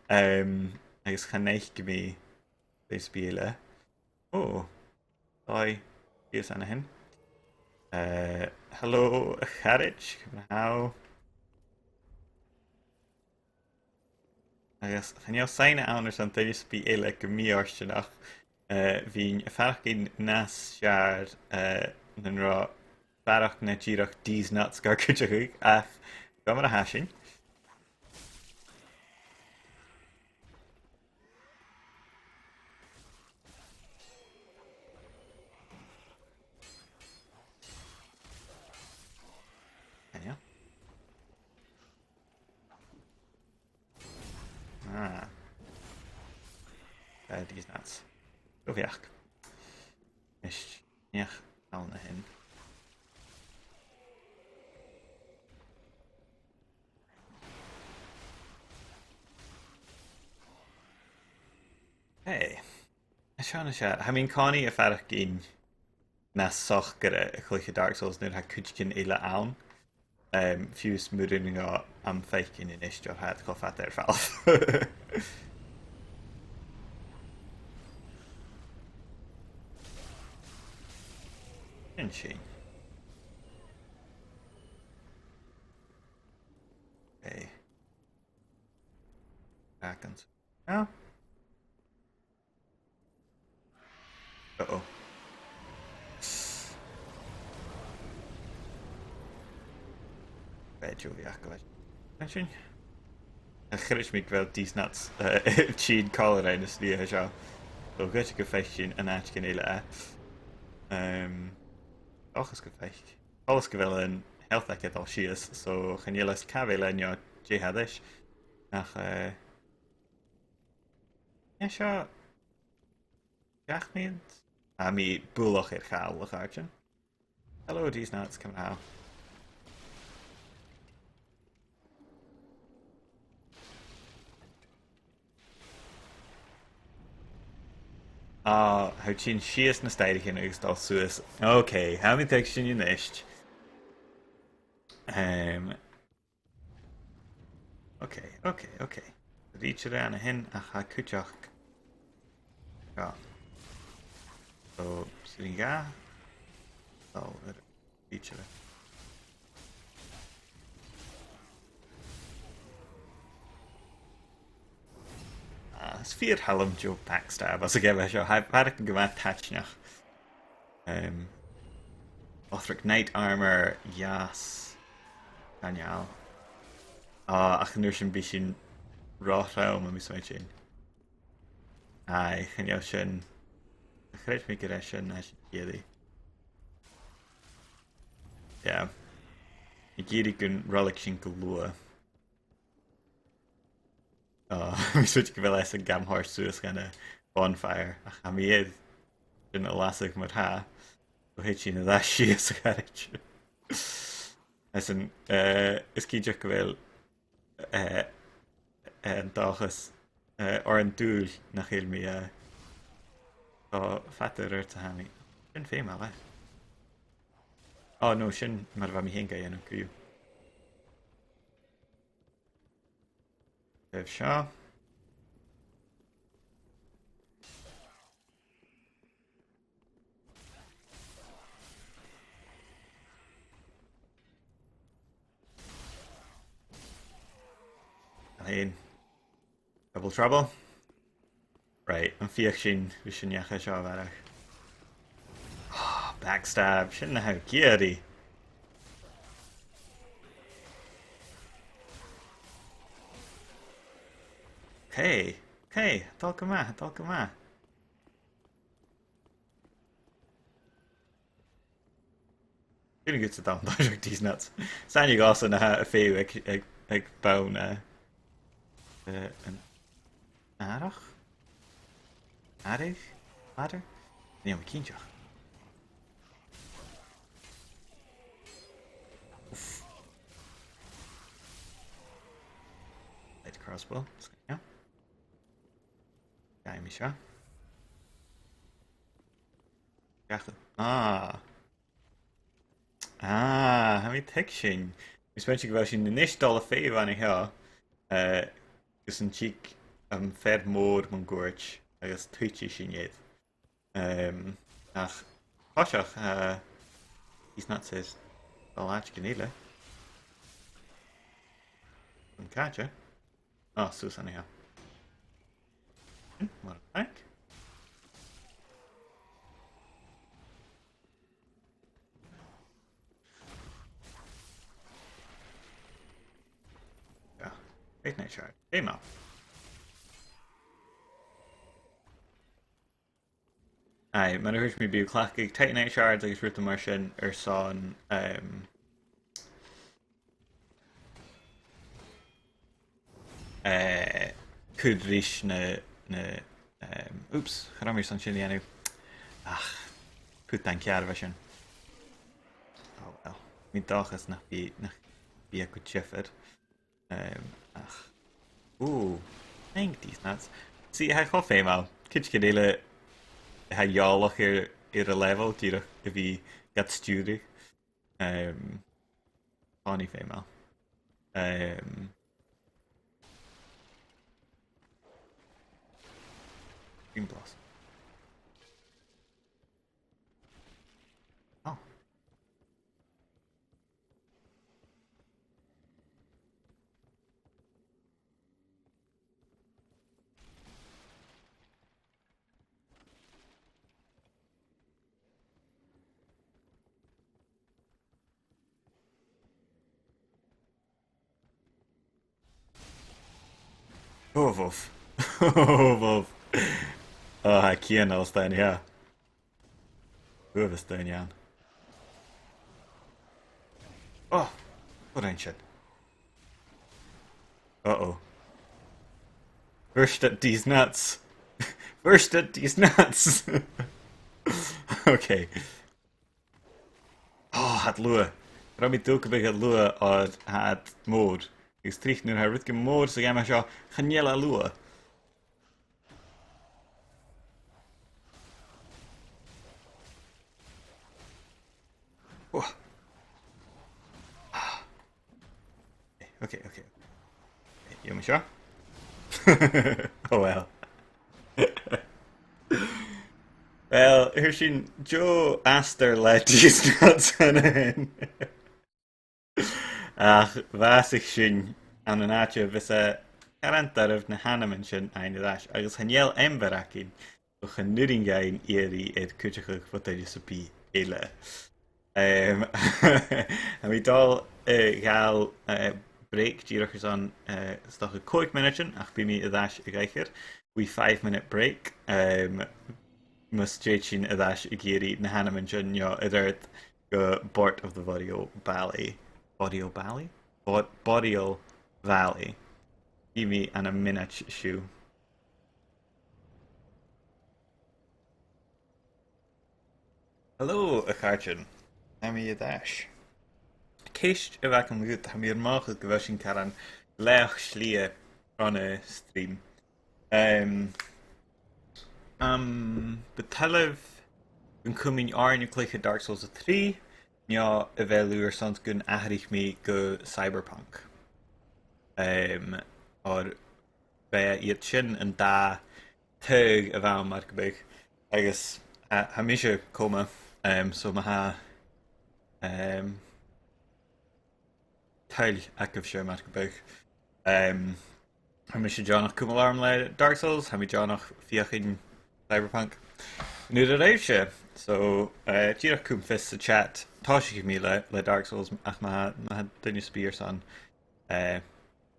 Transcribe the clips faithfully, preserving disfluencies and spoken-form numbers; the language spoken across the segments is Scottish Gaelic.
Um, agus chan fhaic mi taobh a-staigh eile. Oh, dòigh, sìos an sin. Uh, hello, a charaid, ciamar a tha thu? Agus chan eil soidhne ann airson duine sam bith eile gu mì-fhortanach. Eh, bhithinn a' faireachdainn nas fheàrr, eh, nan robh barrachd na dìreach Deez Nuts gar cuideachadh, ach ciamar a tha sinn? Chan eil. Ah. That is nuts. Go bheachd. Is neach ann a shin. Hey. Seo na seo. Tha mi an-còmhnaidh a' faireachdainn nas socaire a' cluiche Dark Souls nuair a tha cuideigin eile ann. Um, fiù 's mura h-eil mi a' faicinn a-nis, oir tha iad cho fada air falbh. Sin sin. Okay. Back and... No? Uh-oh. Bha e dìreach gu bhith. An sin? Chreid mi gu bheil Deez Nuts, eh, a' tighinn còmhla rinn an slighe seo. So, gu bheil fhios agad, feuch sinn an àiteigin eile e. Um, dòchas gum faic. Coltas gu bheil an health aige a' dol sìos, so chan eil fhios càit a bheil e no dè tha ris. Ach, eh, yeah, seo. Gach mìos. Tha mi buileach air chall, a chàirdean. Hello, Deez Nuts, ciamar a tha thu? Ah, tha thu a' tighinn sìos na staighrichean agus a' dol suas. Okay, tha mi a' tuigsinn a-nis. Um, Okay, okay, okay. Rìtear ann a shin ach tha cuideachd. Seo. So, sìos an-seo. So, rìtear. Ah, is fìor thoil leam deagh backstab às a' gheama seo. Tha e a' faireachdainn gu math taitneach. Um, Lothric Knight Armor, yes. Genial. Ah, ach an uair sin bidh sinn ro throm, am measg sin. Aye, chan eil sin. Chreid mi gur e sin a tha sinn ag iarraidh. Yeah. Ag iarraidh gun roilig sinn gu luath. Oh, tha mi a' smaoineachadh gu bheil e a' gabhail suas gun a' bonfire. Ach tha mi air sin a lasadh mar-thà. Gu h-àraidh sin a-rithist, a charaid. Is an, eh, is cinnteach gu bheil, eh, an dòchas, eh, oir an dùil nach eil mi, eh, cho fada air adhart 's a tha mi. Sin feumail, eh. Oh no, sin mar a bha mi fhìn ga dhèanamh co-dhiù. Taobh seo. Fhèin. Double trouble. Right, am feuch sinn, bidh sinn a' dèanamh seo a bharrachd. Ah, backstab, sin na tha thu ag iarraidh. Okay, okay, dol gu math, dol gu math. Dìreach gu bhith a' dol an toiseach, Deez Nuts. 'S aithne dhòmhsa na tha e a' feitheamh aig, aig, aig bonn, eh, eh, an àrach? Àradh? Ladder? Chan eil mi cinnteach. Oof. Light crossbow. 'S e, yeah. Gabhaidh mi seo. Gacha. Ah. Ah, tha mi a' tuigsinn. Tha mi a' smaointinn gu bheil sinn a-nis a' dol a dh'fheuchainn an seo, eh, gus an tig am fear mòr mun cuairt agus tuitidh sinn air. Um, ach, toiseach, uh, he's not says a lot can either. An caite? Oh, Susan, yeah. Hmm, what a tank. Yeah. Ignite shard. Came out. Aye, mar a thuirt mi, bidh mi a' cleachdadh Titanite shards agus rudan mar sin airson, um, eh, cur ris na, na, um, oops, cha robh mi airson sin a dhèanamh. Ach, put an ceàrr a bha sin. Oh well. Tha mi an dòchas nach bi, nach bi e gu diofar. Um, ach. Ooh, thank these nuts. See, tha e cho feumail. Cuideigin eile, tha eòlach air, air a' level, dìreach a bhith gad stiùireadh. Um, funny feumail. Um, Green Blossom. Oh. Oh, bhobh. Oh, bhobh. Oh, tha cianalas ann, yeah. Uabhas daoine ann. Oh, what an shit. Uh-oh. First at these nuts. First at these nuts. Okay. Oh, tha iad luath. Cha robh mi an dùil gum biodh iad luath, oir tha iad mòr. Agus tric nuair a tha rudeigin mòr sa gheama seo, chan eil e luath. Oh. Ah. Okay, okay. Dè tha seo? Oh well. Well, thuirt sinn deagh astar le these nuts an sin. Ach bhàsaich sinn ann an àite a bhios e caran doirbh na h-anaman sin fhaighinn air ais, agus chan eil adhbhar againn, so chan urrainn dhuinn iarraidh air cuideachadh bho dhuine sam bith eile. Um, tha mi a' dol, eh, a ghabhail, eh, break dìreach airson, eh, 's dòcha còig mionaidean, ach bidh mi air ais a dh'aithghearr. Wee five minute break. Um, mus tèid sinn air ais ag iarraidh na h-anaman sin, no air adhart gu Bort of the Boreal Valley. Boreal Valley? Bo-, Boreal Valley. Bidh mi ann am mionaid, siuthad. Hello, a chàirdean. Tha mi air ais. Ceist a bh' agam dhut, tha mi air mothachadh gu bheil sinn caran laghach slighe tron a' stream. Um, am bu toil leibh gun cùm mi oirnn a' cluiche Dark Souls a trì, no a bheil thu airson gun atharraich mi gu Cyberpunk? Um, oir b' e iad sin an dà taghadh a bh' ann mar gum biodh. Agus, uh, tha mise coma, um, so ma tha, um, toil agaibhse mar gum biodh. Um, tha mise deònach cumail orm le Dark Souls, tha mi deònach feuchainn Cyberpunk nuair a rinn seo. So, uh, dìreach cùm fios sa chat, tòisichidh mi le, le Dark Souls, ach ma tha, ma tha duine sam bith airson, uh,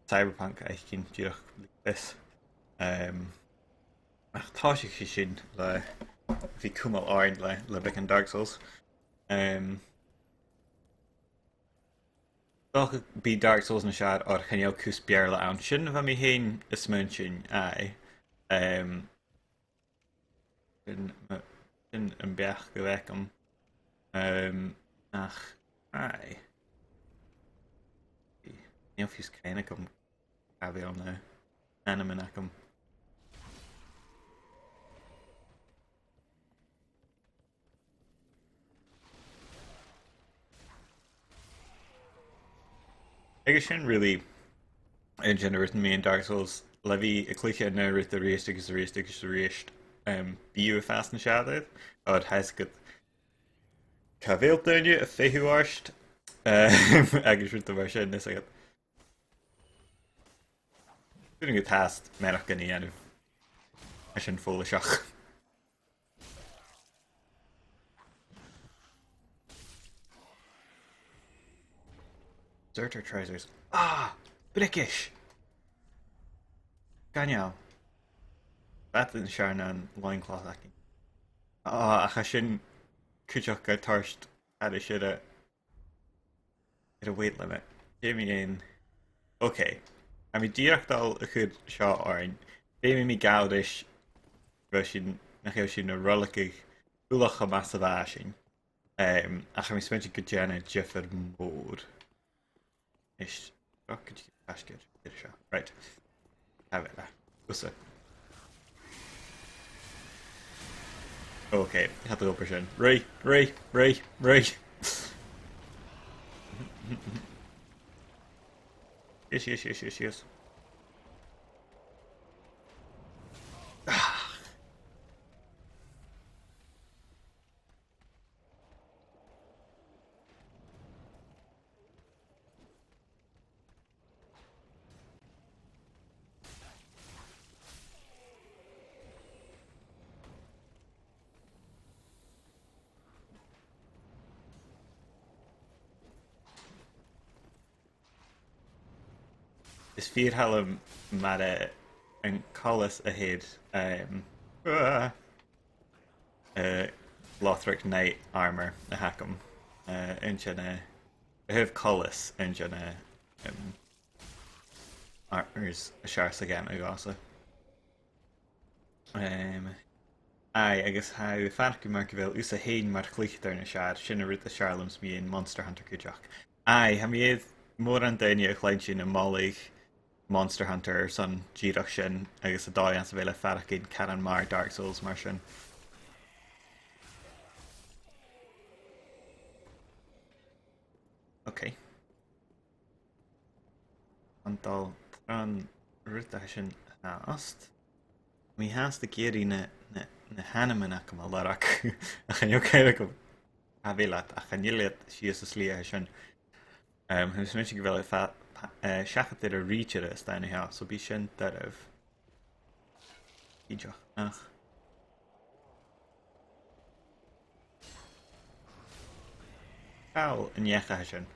Cyberpunk fhaicinn, dìreach leig fios. Um, ach tòisichidh sinn le, bhith cumail oirnn le, le beagan Dark Souls. Um, 'S dòcha gum bi Dark Souls nas fheàrr oir chan eil cus Beurla ann. Sin a bha mi fhèin a' smaointinn, aye. Um, sin, sin am beachd a bh' agam. Um, ach, aye. Chan eil fios cuimhne agam càit a bheil na h-anaman agam. Agus sin really an sin a rinn mi an Dark Souls le bhith a' cluiche an aon rud a-rithist agus a-rithist agus a-rithist, um, bidh thu a' fàs nas fheàrr air, oir tha fhios agad gu bheil daoine a' feitheamh ort, um, agus rudan mar sin, is agad. Dùin gu test mearachdan a dhèanamh. Tha sin follaiseach. Deserter trousers. Ah! Briogais! Genial. Bha e nas fheàrr na an loincloth againn. Ah, ach tha sin cuideachd a' toirt aire siar a air a' weight limit. Dè mu dheidhinn. Ok. Tha mi dìreach a' dol a chur seo oirnn. Feumaidh mi gabhail ris, bheil sinn, nach eil sinn a' roiligeadh uile cho math 's a bha sinn. Um, ach tha mi a' smaointinn gun dèan e diofar mòr. Is, seo, gun dèan e faisg air seo. Right. Tha e bhuaithe. Thusa. Ok, cha do dh'obraich sin. Ruith, ruith, ruith, ruith. Yes, yes, yes, yes, yes. Ah. Is fìor thoil leam mar a tha an collas a th' air, um, uh, uh, Lothric Knight armor a th' agam. Uh, aon de na, a thaobh collas, aon de na, um, armors as fheàrr sa gheama dhòmhsa. Um, aye, agus tha thu a' faireachdainn mar gu bheil thusa fhèin mar chluicheadair nas fheàrr, sin an rud as fheàrr leam mu dheidhinn Monster Hunter cuideachd. Aye, tha mi air mòran daoine a chluinntinn a' moladh Monster Hunter airson dìreach sin, agus an dòigh anns a bheil e a' faireachdainn caran mar Dark Souls mar sin. Ok. An dol tron rud a tha sin fhathast. Mi fhathast ag iarraidh na, na, na h-anaman agam a lorg. Ach chan eil cead agam. Tha, bheil iad, ach chan eil iad sìos an slighe sin. Um, tha mi a' smaointinn gu bheil e fa-, pa-, eh, seachad air an ridire as t-aithne dhomh, so bidh sin doirbh. Idir, ach. Seall an neach a tha sin.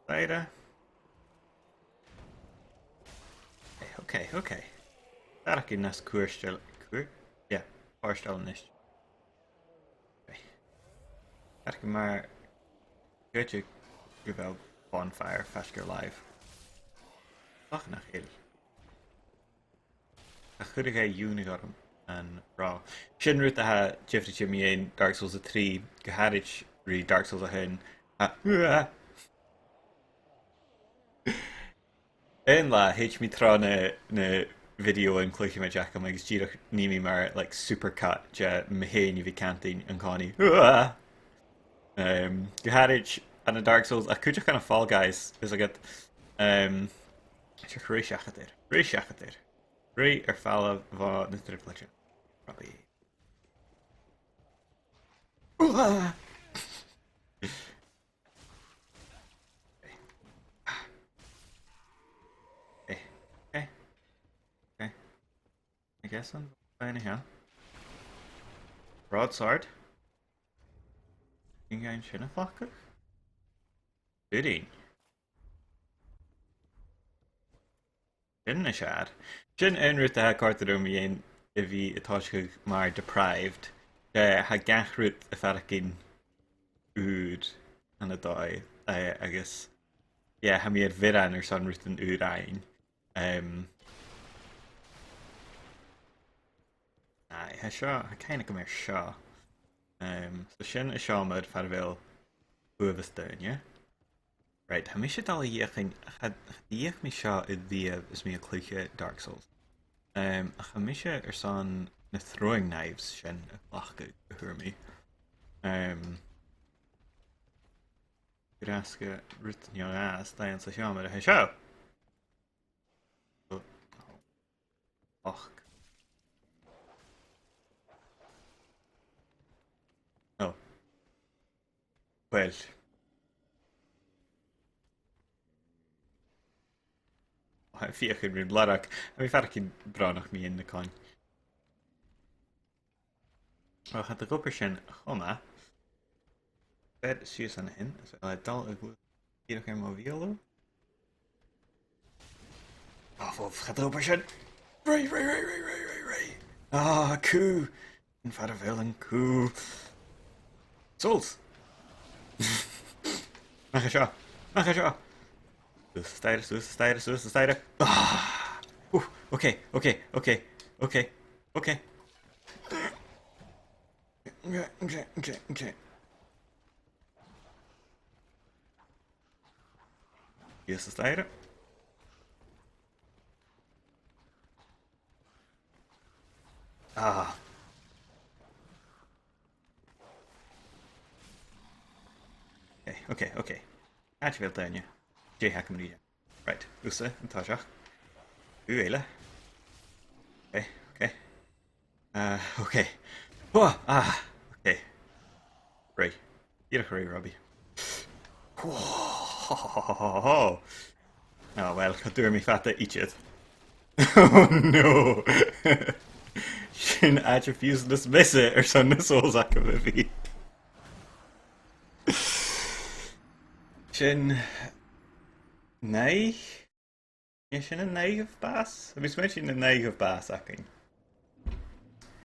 Saoire. Eh, ok, ok. Tha e nas cofhurtail, cofhur-, yeah, cofhurtail a-nis. Ok. Tha e mar gu bheil bonfire faisg air làimh. Ach nach eil. Ach chuir e iongnadh orm an robh. Sin rud a tha diofraichte mu dheidhinn Dark Souls a trì, gu h-àraid ri Dark Souls a h-aon. A, uah! Aon latha, thèid mi tro na, na videothan cluicheamaid agam agus dìreach nì mi mar, like, supercut de mi fhèin a bhith cantainn an-còmhnaidh. Uah! Um, gu h-àraid ann an Dark Souls, ach cuideachd ann am Fall Guys, is agad, um, seo ruith seachad air, ruith seachad air, ruith air falbh bho na triplean. Robbie. Uah! Eh, eh, eh. I guess I'm fine here. Broadsword. An gabh sinn sin a chleachdadh? Dùirin. Sin nas fheàrr. Sin aon rud a tha a' còrdadh rium mu dheidhinn a bhith a' tòiseachadh mar deprived. Eh, tha gach rud a' faireachdainn ùr ann an dòigh, eh, agus, yeah, tha mi air bhioran airson rudan ùra fhaighinn. Um, aye, tha seo, tha cuimhne agam air seo. Um, so sin an seòmar far a bheil uabhas daoine. Right, tha mise a' dol a dh'fheuchainn, cha, cha do dh'fheuch mi seo a-riamh is mi a' cluiche Dark Souls. Um, ach tha mise airson na throwing knives sin a ghlacadh a fhuair mi. Um, Gur e seo rud no dhà a tha anns an t-seòmar a tha seo. Och. No. Uill. Tha e fiach an rud làrach. Tha mi a' faireachdainn brònach mu dheidhinn na coin. Ò, cha do dh'obraich sin cho math. Bheir sìos an sin, is bheil e a' dol a ghlù-, dìreach air mo bheulaibh. Ò, bhobh, cha do dh'obraich sin. Right, right, right. Ah, cù. An fhear a bheil an cù. Souls. Nach e seo. Nach e seo. Suas an staidhre, suas an staidhre, suas an staidhre. Ah. Ooh, okay, okay, okay, okay, okay. Okay, okay, okay, okay. Suas an staidhre. Ah. Okay, okay, okay. Àite a bheil daoine. Dè th' agam ri dhèanamh? Right, thusa an toiseach. Cù eile. Okay, okay. Uh, okay. Whoa, ah, okay. Right. Dìreach a-rithist, Robbie. Whoa. Oh, well, cha d' fhuair mi fada idir. Oh, no. Sin àite fiù 's nas miosa airson na souls agam a bhith. Sin naoi. Is sin an naoidheamh bàs? Tha mi a' smaoineachadh gur e an naoidheamh bàs againn.